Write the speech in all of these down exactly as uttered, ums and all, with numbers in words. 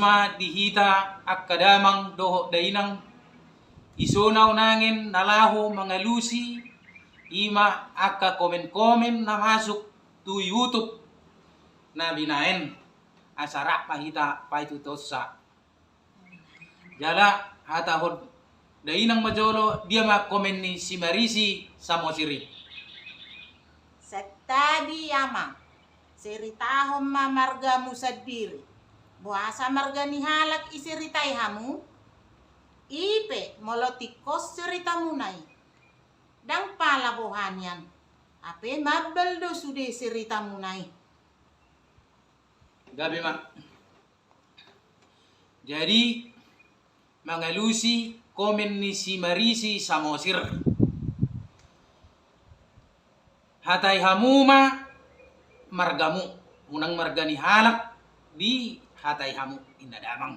Ma di hita angka damang dohot dainang, isona unangen na laho mangalusi, ima angka komen-komen na masuk tu YouTube na binaen, asa rap ma hita paitutosha. Jala hatahon dainang ma jolo, dia ma komen ni si Marisi Samosir i. Santabi amang, seritahon ma margamu sandiri. Boasa marga ni halak iseritai hamu? Ipe molo tingkos seritamuna i, ndang pala boha nian, hape mambal do sude seritamuna i. Gabe ma. Jadi mangalusi komen ni si Marisi Samosir. Hatai hamu ma margamu, unang marga ni halak dihatai hamu, inna damang.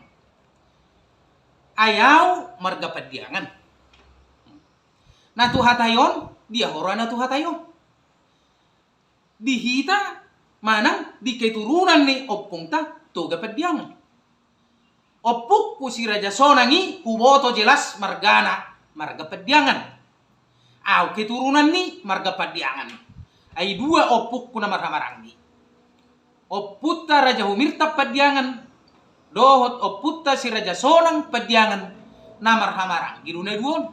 Ai au marga Pandiangan. Na tu hatai on, dia hora na tu hatai on. Di hita manang di keturunan ni ompungta Toga Pandiangan. Ompungku si Raja Sonang i huboto jelas margana, marga Pandiangan. Au keturunan ni marga Pandiangan. Ai dua ompungku na marhamaranggi. Ompunta Raja Humirtap Pandiangan dohot ompunta si Raja Sonang Pandiangan na marhamaranggi do na dua on.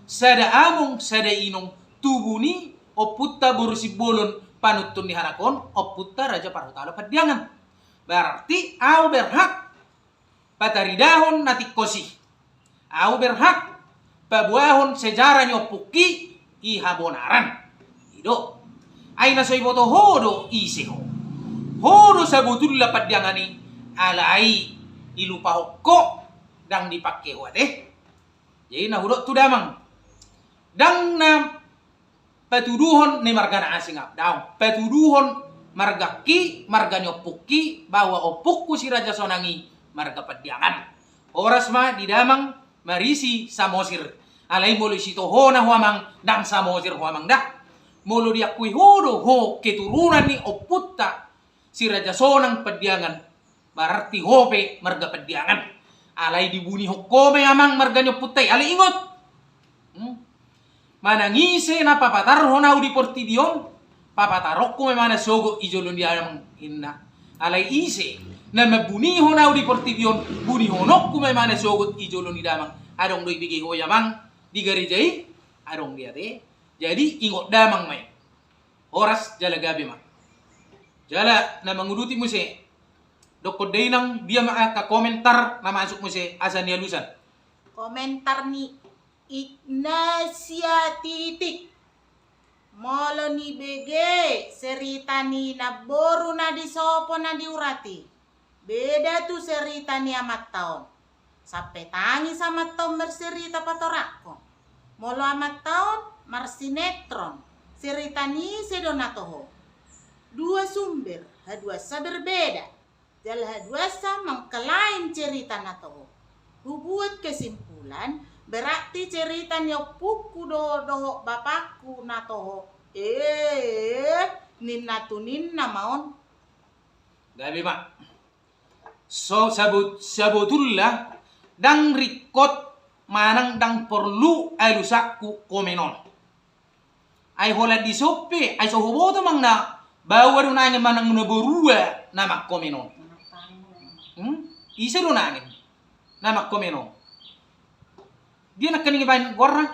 Sada among, sada inong, tubu ni ompunta boru Simbolon panuntun ni halak on, ompunta Raja Parhutala Pandiangan. Berarti au berhak pataridahon na tingkos i. Au berhak paboahon sejarah ni ompungki i habonaran. I do. Ai na so iboto ho do ise ho. Ho do sabotulna Pandiangan i, alai dilupahon ho, ndang dipangke ho ate. Jadi na hudok tu damang, ndang na patuduhon ni marga na asing au, daong. Patuduhon margangki, marga ni ompungki, bahwa ompungku si Raja Sonang i marga Pandiangan. Horas ma di damang Marisi Samosir. Alai molo isito ho na ho amang, ndang Samosir ho amang da. Molo diakui ho do ho keturunan ni ompunta si Raja Sonang Pandiangan, berarti ho pe marga Pandiangan. Alai dibunihon ho ma i amang marga ni ompunta i, alai ingot. Hmm. Manang ise na papatarhon au di portibi on, papataronku ma i ma na sogot i jolo ni damang, inna. Alai ise na mambunihon au di portibi on, bunihononku ma i ma na sogot i jolo ni damang. Adong do ibege ho i amang di gareja i? Adong do ate. Jadi ingot damang ma i. Horas jala gabe ma. Jala na manguduti muse, dokkon dainang, dia ma angka komentar na masuk muse asa nialusan. Komentar ni Ignasia Titik. Molo nibege serita ni namboru na disopo na diurat i, beda tu serita ni amanta on. Sampe tangis amanta on marserita patorangkon. Molo amanta on marsinetron, serita ni ise do na toho? Dua sumber, haduansa berbeda. Jala haduansa mengklaim cerita na toho. Hubuat kesimpulan, berarti cerita ni ompungku do dohot bapakku na toho. Eh, ninna tu ninna ma on. Gabe ma. So, sabut-, sabotulna, ndang ringkot manang ndang porlu alusanku komen on. Ai holan dison pe, ai so huboto amang na baoa do nangin manang na borua na mangkomen on. Hmm? Ise do nangin na mangkomen on? Dia nangkaning i baen goarna?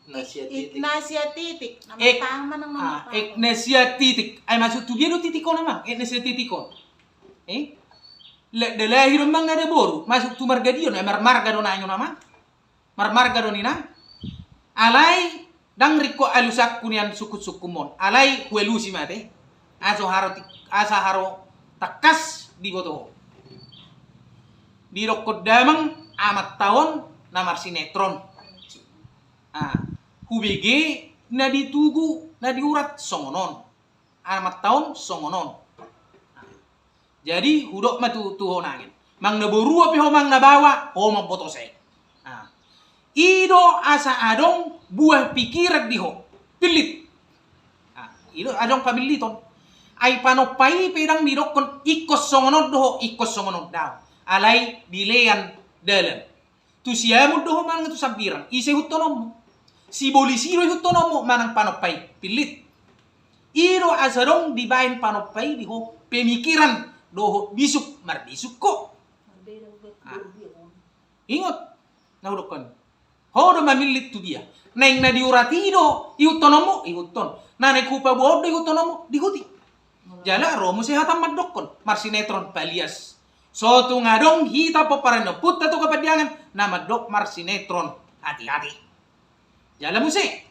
Ignasia Titik. Ignasia Titik. Nama Ek-, tang manang nama ah, tang. Ignasia Titik. Ai masuk tu dia do titik on amang? Ignasia Titik on. Eh? Lada lahir do amang na da boru, masuk tu marga dia on, ai marmarga do nangin on amang. Marmarga do ninna. Alai ndang ringkot alusanku nian sungkun-sungkunmon. Alai hualusi ma ate. Asa haro ti-, asa haro tangkas diboto ho. Didokkon damang amanta on na marsinetron. Ah, hubege na ditugu na diurat songon on. Amanta on songon on. Jadi hudok ma tu, tu ho nangin. Manang na borua pe ho manang na baoa, ho mamboto sai. Nah. I do asa adong buah pikiran di ho. Pillit. Nah, i do adong pamilliton. Ai panompa i pe ndang didokkon ingkon songon on do ho, ingkon songon on, daong. Alai dilean dalan. Tu Siamun do ho manang tu Sambiran, ise ihuttononmu? Sibolis i do ihuttononmu manang Panompa i? Pillit. I do asa adong dibaen Panompa i di ho pemikiran dohot bisuk, marbisuk ho. Ah. Ingot na hudokkon. Ho do mamillit tu dia. Naeng na di urat i do ihuttononmu? Ihutton. Na naeng hupaboa on do ihuttononmu? Dihut i. Jala ro muse hata mandokkon, marsinetron palias. So tung adong hita pomparan ni ompunta Toga Pandiangan na mandok marsinetron, hati-hati. Jala muse,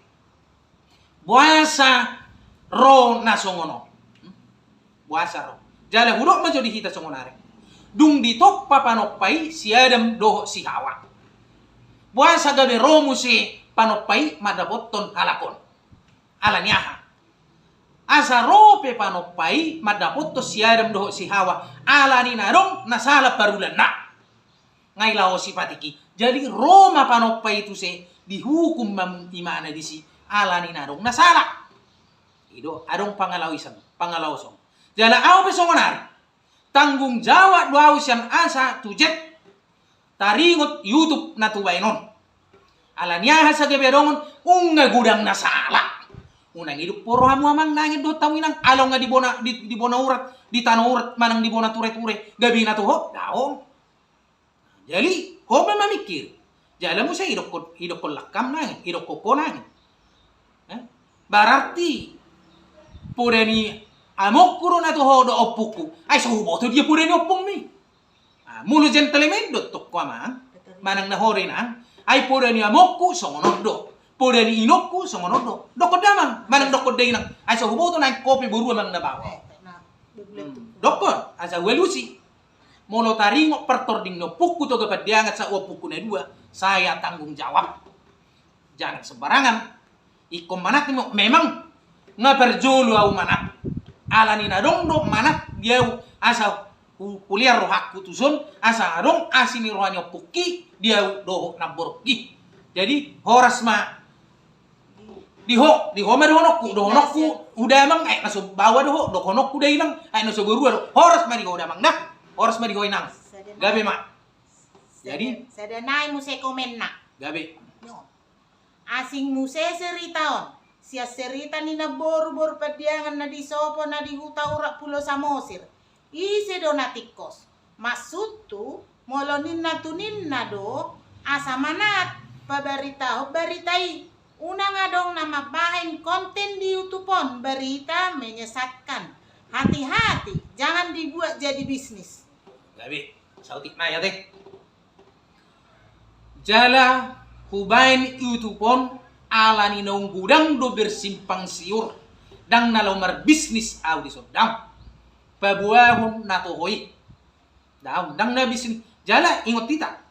boasa ro na songon on? Hmm? Boasa ro? Jala hudok ma jo di hita songon ari. Dung ditompa Panompa i si Adam dohot si Hawa, boasa gabe ro muse Panompa i mandapothon halak on? Ala ni aha? Asa ro pe Panompa i mandapothon si Adam dohot si Hawa, ala ni na adong na sala parulanna. Nga dilaosi patik i. Jadi ro ma Panompa i tu se, dihukum ma imana disi, ala ni na adong na sala. I do, adong pangalaosan, pangalaoson. Jala ahu pe songon ari. Tanggung jawab do ahu sian A sa tu Z taringot YouTube na tubaen on. Ala ni aha asa gabe adong on? Nunga godang na sala. Unang idup poru hamu amang nangin dohot hamu inang, ala nunga di bona, di, di bona urat, di tano urat, manang di bona ture-ture, gabe na toho? Daong. Jadi ho ma mamingkiri. Jala muse idokkon, idokkon langkam nangin, idokkon ho nangin. Eh? Berarti poda ni amongku do na toho dohot ompungku. Ai so huboto dia poda ni ompungmi. Ah, molo gentleman do tong ho amang, manang na ho do inang. Ai poda ni amongku songon on do. Poda ni inongku songon on do. Dokkon da amang, manang dokkon da inang. Ai so huboto nangkin ho pe boru amang na baoa. Hmm. Dokkon, asa hualusi. Molo taringot partording ni ompungku Toga Pandiangan sahat ompungku na dua, saya tanggung jawab. Jangan sembarangan. Ingkon manat memang, nga parjolo ahu manat. Ala ni na adong do manat di ahu asa hu-, hulean rohangku tuson, asa adong asi ni roha ni ompungki di ahu dohot namborungki. Jadi horas ma di ho, di ho ma dohononku, dohononku da amang, aek na so baoa do ho, dohononku da inang, aek na so borua do. Horas ma di ho da amang da. Horas ma di ho inang. Gabe ma. Jadi sada nai muse komenna. Gabe. Asing muse serita on, sian serita ni namboru boru Pandiangan na di Sopo na di Huta Urat Pulo Samosir. Ise do na tingkos? Maksudhu, molo ninna tu ninna do, asa manat pabaritahon barita i. Unang adong na mambahen konten di YouTube on, berita menyesatkan. Hati-hati, jangan dibuat jadi bisnis. Gabe, saotik nai ate. Jala hubaen YouTube on ala ni naung godang do bersimpang siur, ndang na laho marbisnis ahu dison, ndang. Paboahon na toho i. Ndang, ndang na bisnis. Jala ingot hita.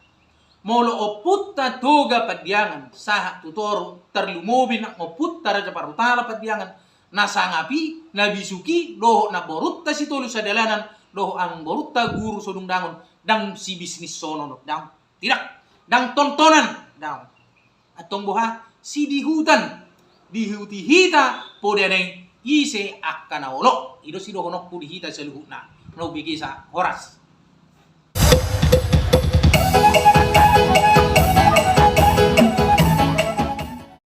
Molo ompunta Toga Pandiangan sahat tu toru, tarlumobi nang ompunta Raja Parhutala Pandiangan, na sangap i, na bisuk i, dohot namborunta Sitolu Sadalanan, dohot amangborunta Guru Sodungdangon, ndang sibisnishonon, ndang. Tidak. Ndang tontonan, ndang. Antong boha, sidihutan, dihuti hita podana i, ise angka na olo. I do sidohononku di hita saluhutna. Na umbege sa, horas.